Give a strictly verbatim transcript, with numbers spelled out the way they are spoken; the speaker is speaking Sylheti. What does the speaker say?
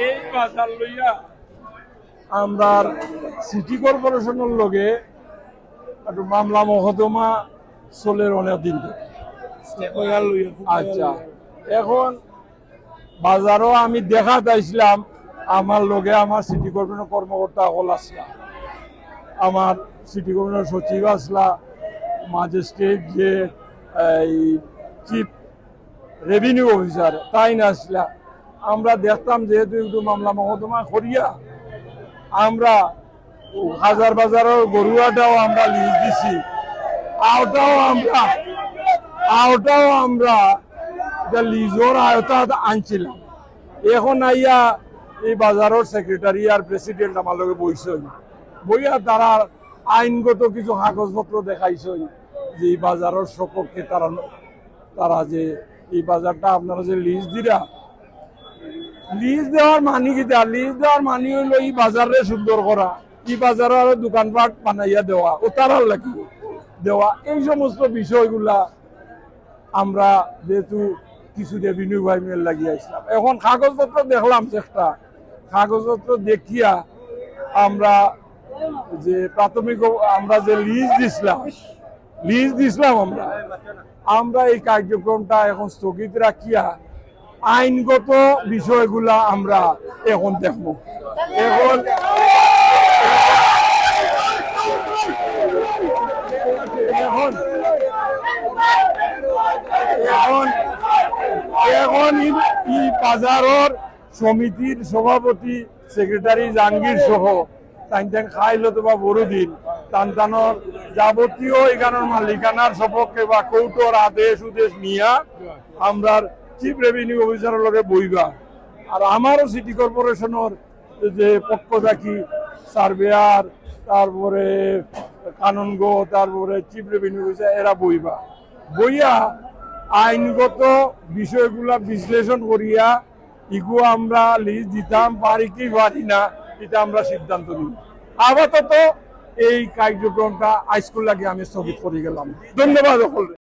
এই বাজার লইয়া আমরার সিটি কর্পোরেশনর লগে একটু মামলা মকদ্দমা চলের অনেক দিন ধরি। আচ্ছা, এখন বাজারো আমি দেখাত আইছলাম, আমার লগে আমার সিটি কর্পোরেশনর কর্মকর্তা অকল আছলা, আমার সিটি কর্পোরেশনর সচিব আছলা, ম্যাজিস্ট্রেট যে এই চিফ রেভিনিউ অফিসার তাইন আছলা। আমরা দেখতাম যেহেতু একটু মামলা মকদ্দমা করিয়া আমরা হাজার বাজারর গরুয়াটাও আমরা লিজ দিছি, আওটাও আমরা, আওটাও আমরা এটা লিজর আওতাত আনছিলাম। এখন আইয়া এই বাজারর সেক্রেটারি আর প্রেসিডেন্ট আমার লগে বইছইন, বইয়া তারা আইনগত কিছু কাগজপত্র দেখাইছইন যে এই বাজারর সপক্ষে তারা, তারা যে এই বাজারটা আপনারা যে লিজ দিরা, লিজ দেওয়ার মানি কিতা? লিজ দেওয়ার মানি অইলো এই বাজাররে সুন্দর করা, এই বাজারো আরো দোকানপাট বানাইয়া দেওয়া, ও তারার লাগি দেওয়া, এই সমস্ত বিষয়গুলা আমরা যেহেতু কিছু রেভিনিউ পাইমু এর লাগি আইছলাম। এখন কাগজপত্র দেখলাম একটা, কাগজপত্র দেখিয়া আমরা যে প্রাথমিক অব-, আমরা যে লিজ দিছলাম, লিজ দিছলাম আমরা, আমরা এই কার্যক্রমটা এখন স্থগিত রাখিয়া আইনগত বিষয়গুলা আমরা এখন দেখমু। এখন, এখন, এখন, এখন ই, ই বাজারর সমিতির সভাপতি, সেক্রেটারি জাহাঙ্গীর সহ তাইন তাইন খাইল অথবা বড়দিন তান তানর যাবতীয় এখানোর মালিকানার সপক্ষে বা কোর্টর আদেশ উদ্দেশ নিয়া আমরার চিফ রেভিনিউ অফিসারর লগে বইবা। আর আমারও সিটি কর্পোরেশনর যে পক্ষ থাকি সার্ভেয়ার, তারপরে কানুনগো, তারপরে চিফ রেভিনিউ অফিসার এরা বইবা। বইয়া আইনগত বিষয়গুলা বিশ্লেষণ করিয়া ইগু আমরা লিজ দিতাম পারি কি পারি না, এটা আমরা সিদ্ধান্ত নিব। আপাতত এই কার্যক্রমটা আইজকুর লাগি আমি স্থগিত করে গেলাম। ধন্যবাদ সকলকে।